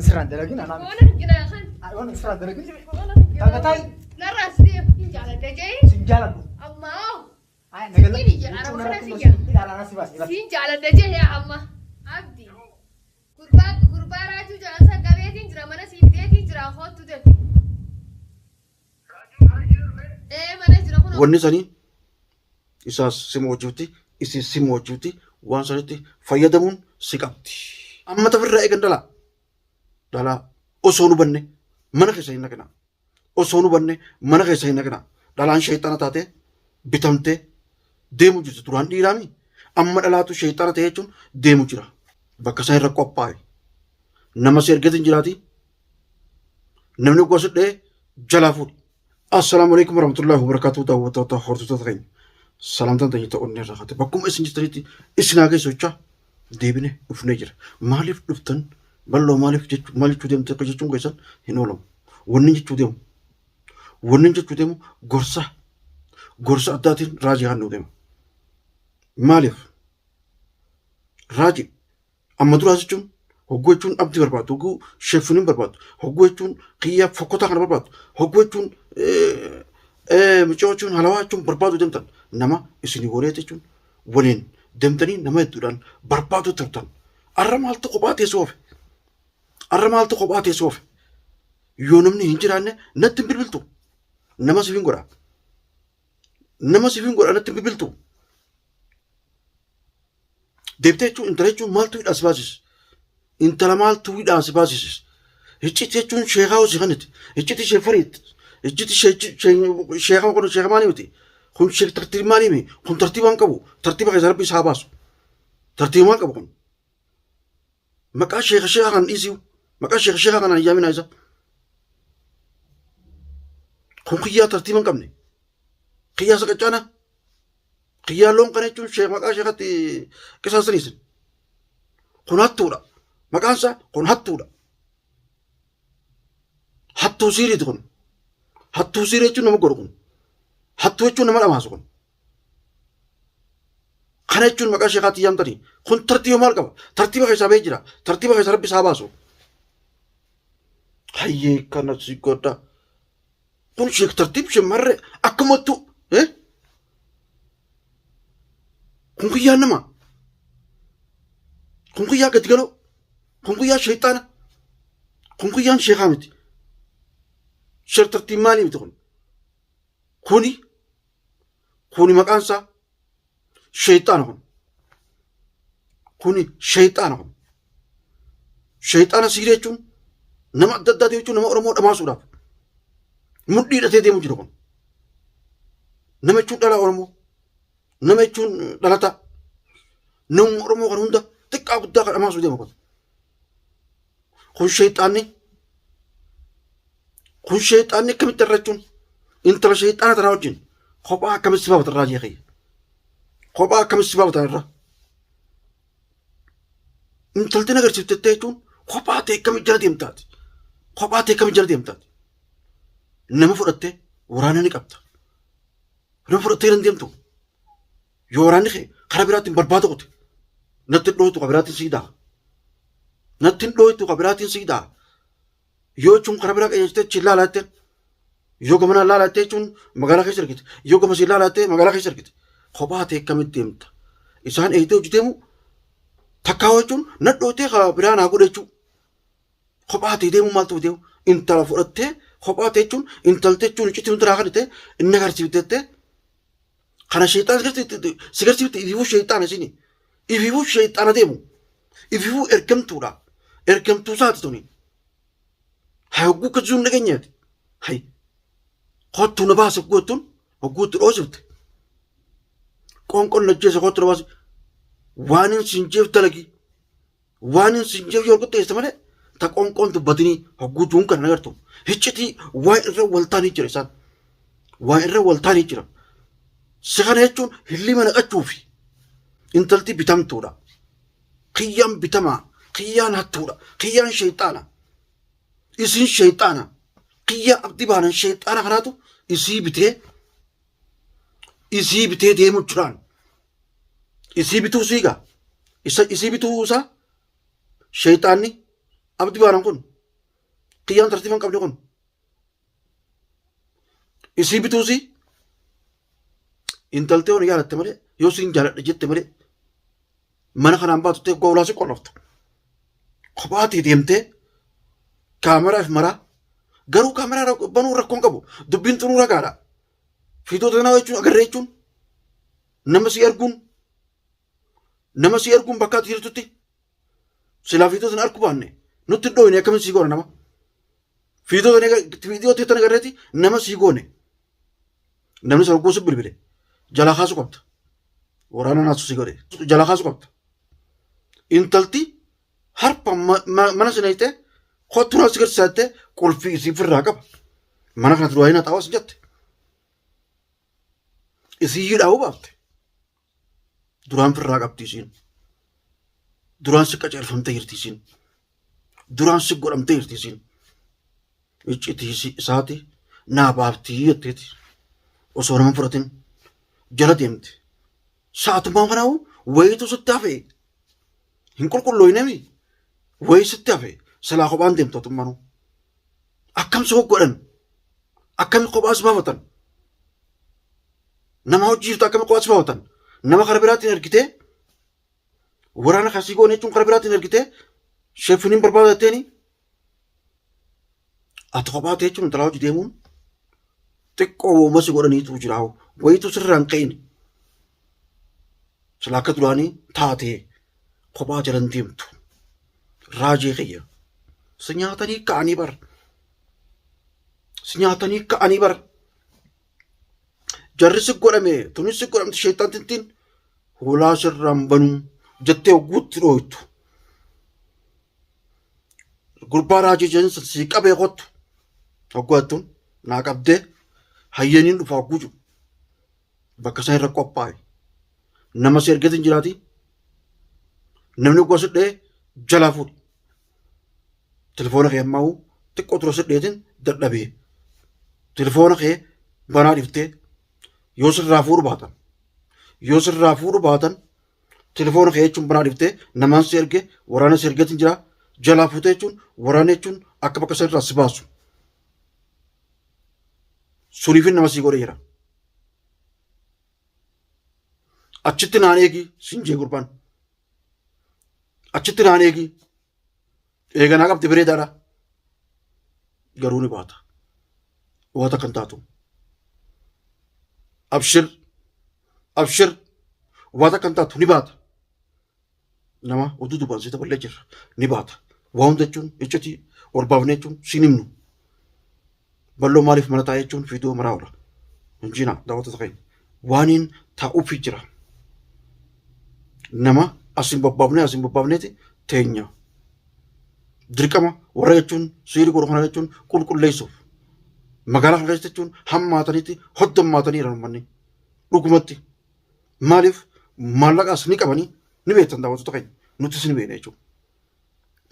Sirraan dalagin anaa miti. Waan jira kan. Waan sirraan dalagin. Waan Takka taa'i. Narraa si deemu hin jaaladha jee. Sin jaaladhu. Ammaa. Ay, nagala. Siin iyya, araba kana si iyya. Ilaalaa si baasi. Siin jaaladha jee yaa amma. Abdi. Gurbaa gurbaa raajuu jaansa qabeetiin jira mana siif deetiin jira hoottu defi. Ee mana jira kun. Wanni sanii isaas si mo'achuuti, isiis si mo'achuuti waan sanitti fayyadamuun si qabdi. Amma tafirraa eegan dhalaa. Dhalaa osoo nu banne mana keessa hin naqinaa. Osoo nu banne mana keessa hin naqinaa. Dhalaan sheexana taatee bitamtee deemu jirti. Duraan dhiiraami. Amma dhalaatu sheexana ta'e jechuun deemu jira. Bakka isaan irra qophaa'e. Nama si ergatiin jiraati. Namni gosa dhee jalaa fuudhi. Assalaamu alaikum warahmatullahi wabarakatuh daawwattoota hordoftoota keenya. Salaamtaan teenya ta'uun irraa kaate bakkuma isin jirtanitti isin haa geessu jechaa deebine dhufnee jira. Maaliif dhuftan bal'oo maaliif jechuu maal jechuu deemte akka jechuun keessan hin oolamu. Wanni jechuu deemu wanni jechuu deemu gorsa gorsa addaatiin raajii hannuu deema. Maaliif raajii Amma duraa jechuun hogguu jechuun abdii barbaaddu, hogguu sheeffiniin barbaaddu, hogguu jechuun kiyyaa fokkotaa kana barbaaddu, hogguu jechuun mucoo jechuun halawaa jechuun barbaadu deemtan nama isinii godhee jechuun waliin deemtanii nama hedduudhaan barbaadu turtan. Arra maaltu kophaa teessoo ofe? Arra maaltu kophaa teessoo ofe? Yoo namni hin jiraanne natti hin bilbiltu. Nama siif hin godha. Nama siif hin godha natti hin bilbiltu. Deebitee jechuun intala jechuun maaltu hidhaa si baasise? Intala maaltu hidhaa si baasise? Iccitii jechuun sheekaa hojii kaniti. Iccitii shee fariit. Iccitii sheekaa kun sheekaa maalii miti? Kun sheek tartiib maalii miti? Kun tartiiba hin qabu. Tartiiba keessa rabbi isaa baasu. Tartiiba maal qabu kun? Maqaa sheeka sheekaa kan dhiisiu. Maqaa sheeka sheekaa kanaan hin yaaminaa isa. Kun kiyyaa tartiiba hin qabne. Kiyyaa saqacaana. Kiyyaa loon kana jechuun sheek maqaa sheekatti qisaasanii isin. Kun hattuudha. Maqaan isaa kun hattuudha. Hattuu siiriiti kun. Hattuu siirii jechuun nama godhu kun. Hattuu jechuun nama dhamaasu kun. Kana jechuun maqaa sheekaatti yaamtanii. Kun tartiiba maal qaba? Tartiiba keessaa bahee jira. Tartiiba keessa rabbi isaa baasu. Hayyee kana si godha. Kun sheek tartiib shemarre akkamattu. Eh? Kun kiyyaa nama. Kun kiyyaa gadi galoo. Kun kiyyaa sheexaana. Kun kiyyaan sheekaa miti. Sheek tartiib maalii miti kun? Kuni kuni maqaan isaa sheexaana kun. Kuni sheexaana kun. Sheexaana siiree jechuun nama adda addaati jechuun nama Oromoo dhamaasuudhaaf mudhii hidhatee deemu jira kun. Nama jechuun dhala Oromoo. Nama jechuun dhalataa. Namni Oromoo kan hunda xiqqaa guddaa kan dhamaasuu deema kun. Kun sheexaanni kun sheexaanni akkamitti irra jechuun intala sheexaana tanaa wajjin kophaa akkamitti si baafata irraa jeeqee kophaa akkamitti si baafata irra intalti na agarsiiftettee jechuun kophaa ta'e akkamitti jala deemtaati kophaa ta'e akkamitti jala deemtaati nama fudhattee waraana ni qabda nama fudhattee hin deemtu yoo waraanni kee karaa biraatiin barbaada qote natti hin dhooytu ka biraatiin sii daa natti hin dhooytu ka biraatiin sii daa yoo jechuun karaa biraa qajeelchitee achi laalaa jetteen yoo gamanaan laalaa jettee jechuun magaalaa keessa argite yoo gamasii laalaa jettee magaalaa keessa argite kophaa ta'e akkamitti deemta isaan eegdee hojii deemu takkaa jechuun nadhootee karaa biraa naa godhe jechuu kophaa ta'e deemuu maaltu deemu intala fudhattee kophaa ta'e jechuun intaltee jechuun iccitii hundi naa kadhite inni agarsiiftettee Kana sheexaan si garsiifte ififuu sheexaana isini. Ififuu sheexaana deemu. Ififuu ergamtuudha. Ergamtuu isaati tuni. Hay hogguu akka jiru hin dhageenyeeti. Hay kottu na baase hogguu jettuun hogguu itti dhoosifte. Qoonqoon na ajjeese kottu na baase. Waan hin siin jeef dalagi. Waan hin siin jeef yoo qixxeesse malee ta qoonqoon dubbatinii hogguu duun kana agartu. Hiccitii waa irra waltaanii jira isaan. Waa irra waltaanii jira. Si kana jechuun hillima naqachuufi intalti bitamtuudha. Kiyyaan bitamaa, kiyyaan hattuudha, kiyyaan sheexaana. Isin sheexaana. Kiyyaa abdii baanan sheexaana kanaatu isii bitee isii bitee deemu jiraan. Isii bituu siigaa. Isa isii bituu isaa sheexaanni Abdi baanan kun kiyyaan tartiiba hin qabne kun isii bituusi intaltee hon jaalatte malee yoo siin jaaladha jette malee mana kanaan baatu ta'e goolaa si qollofta. Kophaatii deemtee kaameraaf maraa garuu kaameraa banuu rakkoon qabu dubbiin xuruu ragaadha. Fiixoota kanaa jechuun agarree jechuun nama si arguun nama si arguun bakka ati jirtutti silaa fiixoota sana arguu baanne nutti hin dhooyne akkamiin sii goona nama. Fiixoota tana agarreeti nama sii goone. Namni sana gosa bilbile jalaa kaasu qabda. Waraana naasu si godhe jalaa kaasu qabda. Intalti harpa mana sana hiite kottu naa si garsiisaa jettee qulfii isii ofirraa qaba. Mana kanatti du'aa hin haxaawwas jette. Isii hidhaa'uu baafte. Duraan firraa qabdi isiin. Duraan si qaceelfamtee jirti isiin. Duraan si godhamtee jirti isiin. Iccitii isaati naa baaftii jetteeti. Osoo nama fudhatin jala deemte. Sa'atumaan kanaa'u wayiitu sitti hafe. Hin qulqullooynemi. Wayii sitti hafe. Silaa kophaan deemtu atummanuu. Akkam si godhan? Akkami kophaa si baafatan? Nama hojii jirtu akkami kophaa si baafatan? Nama kara biraatiin ergitee waraana kasii goone jechuun kara biraatiin ergitee sheeffiniin barbaada jetteeni ati kophaa ta'e jechuun intalaa hojii deemuun xiqqoo wooma si godhaniitu jira wayiitu sirraan ka'in sila akka duraanii taatee kophaa jalan deemtu raajee kiyya si nyaatanii ka'anii bar si nyaatanii ka'anii bar jarri si godhame tunis si godhamte sheexxantintiin hoolaa sirraan banuu jettee hogguutti dhooytu gurbaa raajii jedhan san sii qabee kottu hoggaattuun naa qabdee hayyaniin dhufa hogguu jiru bakka isaan irra qophaa'e nama si ergeetiin jiraati namni hoggaa si dhee jalaa fuudhi telefoona kee ammaa xiqqoo tura si dheetiin dadhabee telefoona kee banaa dhiftee yoo sirraa fuudhu baatan yoo sirraa fuudhu baatan telefoona kee jechuun banaa dhiftee namaan si erge waraana si ergeetiin jira jalaa fuutee jechuun waraana jechuun akka bakka sirraa si baasu suniifin nama sii godhe jira. Achitti naan eegi siin jee gurbaan. Achitti naan eegi. Eeganaa qabdi bareedaadha. Garuu ni baata. Waata kan taatu. Abshir. Abshir. Waata kan taatu ni baata. Nama oduu dubaan si daballee jirra. Ni baata. Waa hunda jechuun iccitii ol baafnee jechuun siin himnu. Balloo maaliif mana taa'ee jechuun viidiyoo maraa oola. Injiina daawwattoota keenya. Waaniin taa'uufii jira. Nama asiin bobbaafnee asiin bobbaafneeti teenya. Dirqama warra jechuun siiri godhu kana jechuun qulqulleessuuf. Magaalaa kana keessa jechuun hammaataniiti hoddommaatanii jiran uummanni. Dhugumatti. Maaliif maallaqaas ni qabanii ni beektan daawwattoota keenya nutis ni beekna jechuudha.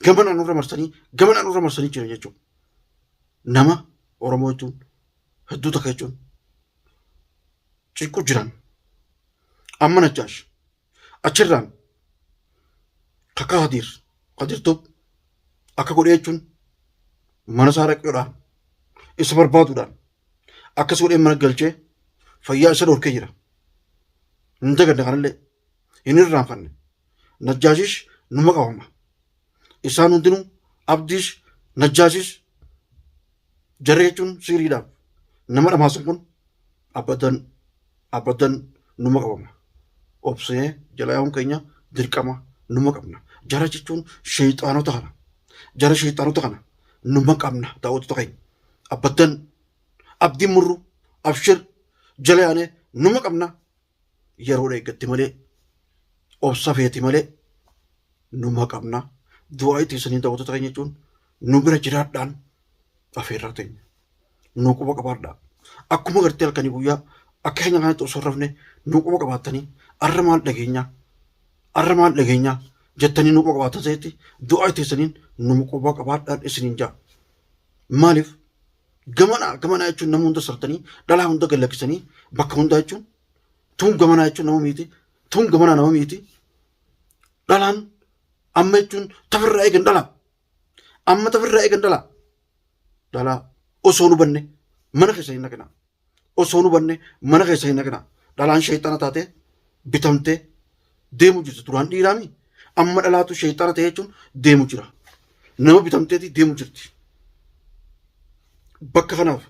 Gama nurra marsanii gama nurra marsanii jiran jechuudha. Nama Oromoo jechuun hedduu takka jechuun ciqqu jiran amma Najjaash achirraan kakka Hadiir Hadiir Tub akka godhee jechuun mana isaa dhaquudhaan isa barbaaduudhaan akkas godhee mana galchee fayyaa isa dhorkee jira. Hin daganne kanallee hin irraanfanne. Najjaashish numa qabama. Isaan hundinuu abdiish najjaashish jarri jechuun siiriidhaaf nama dhamaasan kun abadan abadan numa qabama. Obsee jala yaa'uun keenya dirqama numa qabna. Jara jechuun sheexaanota kana. Jara sheexaanota kana numa qabna daawwattoota keenya. Abadan abdiin murru abshir jala yaanee numa qabna yeroo eeggatti malee obsa feeti malee numa qabna. Du'aa itti isanii daawwattoota keenya jechuun nu bira jiraadhaan afeerraa teenya. Nu quba qabaadhaa. Akkuma gartee halkanii guyyaa akka keenya kanatti osoo hin rafne nu quba qabaattanii arra maal dhageenyaa arra maal dhageenyaa jettanii nu quba qabaattan sanitti du'aa itti isaniin nu quba qabaadhaan isiniin jaa. Maaliif gamanaa gamanaa jechuun nama hunda sartanii dhalaa hunda gad lakkisanii bakka hundaa jechuun tun gamanaa jechuun nama miiti tun gamanaa nama miiti dhalaan amma jechuun tafirraa eegan dhalaa. Amma tafirraa eegan dhalaa. Dhalaa osoo nu banne mana keessa hin naqinaa. Osoo nu banne mana keessa hin naqinaa. Dhalaan sheexana taatee bitamtee deemu jirti. Duraan dhiiraami. Amma dhalaatu sheexana ta'e jechuun deemu jira. Nama bitamteeti deemu jirti. Bakka kanaaf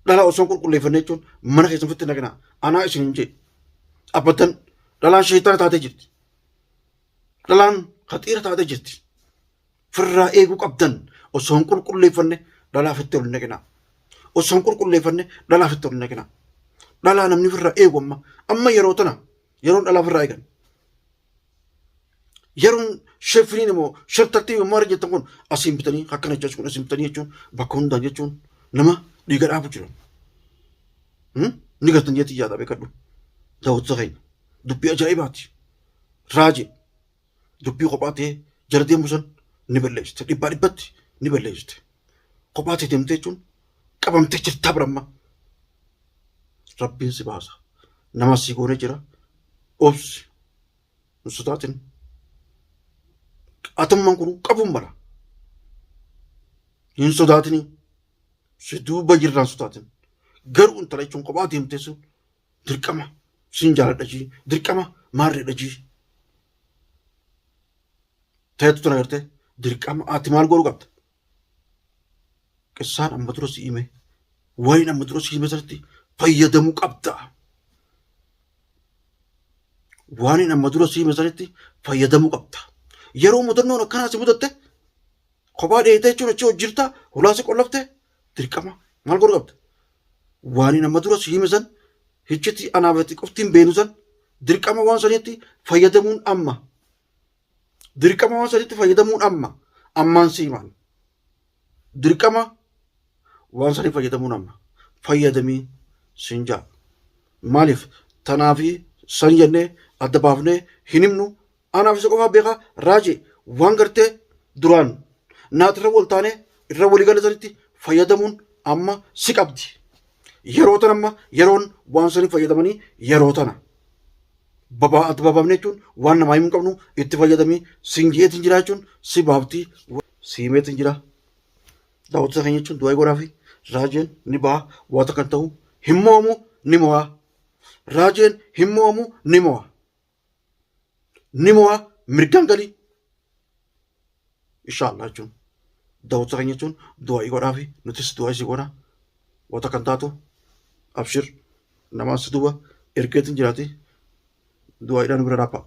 dhalaa osoo hin qulqulleeffanne jechuun mana keessa ofitti hin naqinaa. Anaa isin hin jee. Abbadan dhalaan sheexana taatee jirti. Dhalaan khaxiira taatee jirti. Firraa eeguu qabdan osoo hin qulqulleeffanne dhalaa ofitti ol hin naqinaa. Osoo hin qulqulleeffanne dhalaa ofitti ol hin naqinaa. Dhalaa namni firraa eegu amma amma yeroo tana yeroon dhalaa firraa eegan. Yeroon sheffiniin immoo shartartii yommuu arga jettan kun asiin bitanii akkana jechuun kun asiin bitanii jechuun bakka hundaan jechuun nama dhiiga dhaabu jira. Ni gartan jeetii yaada beekadhu. Daawwattoota keenya dubbii ajaa'ibaati. Raajii dubbii kophaa ta'ee jala deemu san ni balleessite. Dhibbaa dhibbatti ni balleessite. Kophaa ta'e deemtee jechuun qabamtee jirtaa biramma. Rabbiin si baasa. Nama si goonee jira. Obsi. Hin sodaatin. Atummaan kun qabuun mala. Hin sodaatinii. Si duuba jirraan sodaatin. Garuu intala jechuun kophaa deemtee sun dirqama sin jaaladha jii dirqama maarreedha jii. Ta'etu tana gartee dirqama ati maal godhuu qabda? Qissaan amma dura si hime wayin amma dura si hime sanatti fayyadamuu qabda. Waan amma dura si hime sanitti fayyadamuu qabda. Yeroo mudannoon akkanaa si mudatte kophaa dheeyitee jechuun achi hojjirta hulaa si qollafte dirqama maal godhuu qabda? Waan amma dura si hime san hicciti anaaf ati qofti hin beenu san dirqama waan sanitti fayyadamuun amma. Dirqama waan sanitti fayyadamuun amma. Ammaan si himaan. Dirqama waan sanii fayyadamuun amma. Fayyadamii siin jaa. Maaliif tanaafi san jennee adda baafnee hin himnu anaaf isa qofaa beekaa raajee waan gartee duraan naatirra wal taanee irra walii gala sanitti fayyadamuun amma si qabdi. Yeroo tana amma yeroon waan sanii fayyadamanii yeroo tana. Babaa adda babaafne jechuun waan namaa himuu qabnu itti fayyadamii siin ji'eetiin jira jechuun si baafti si himeetiin jira. Daawwattoota keenya jechuun du'aa godhaa fi raajeen ni baha waa takka hin ta'u hin mo'amu ni mo'a. Raajeen hin mo'amu ni mo'a. Ni mo'a mirgaan galii. Inshaallah jechuun daawwattoota keenya jechuun du'aa godhaa fi nutis du'aa isii goona. Waa takka hin taatu abshir namaa si duuba ergeetiin jiraati du'aa'iidhaan bira dhaabbaa.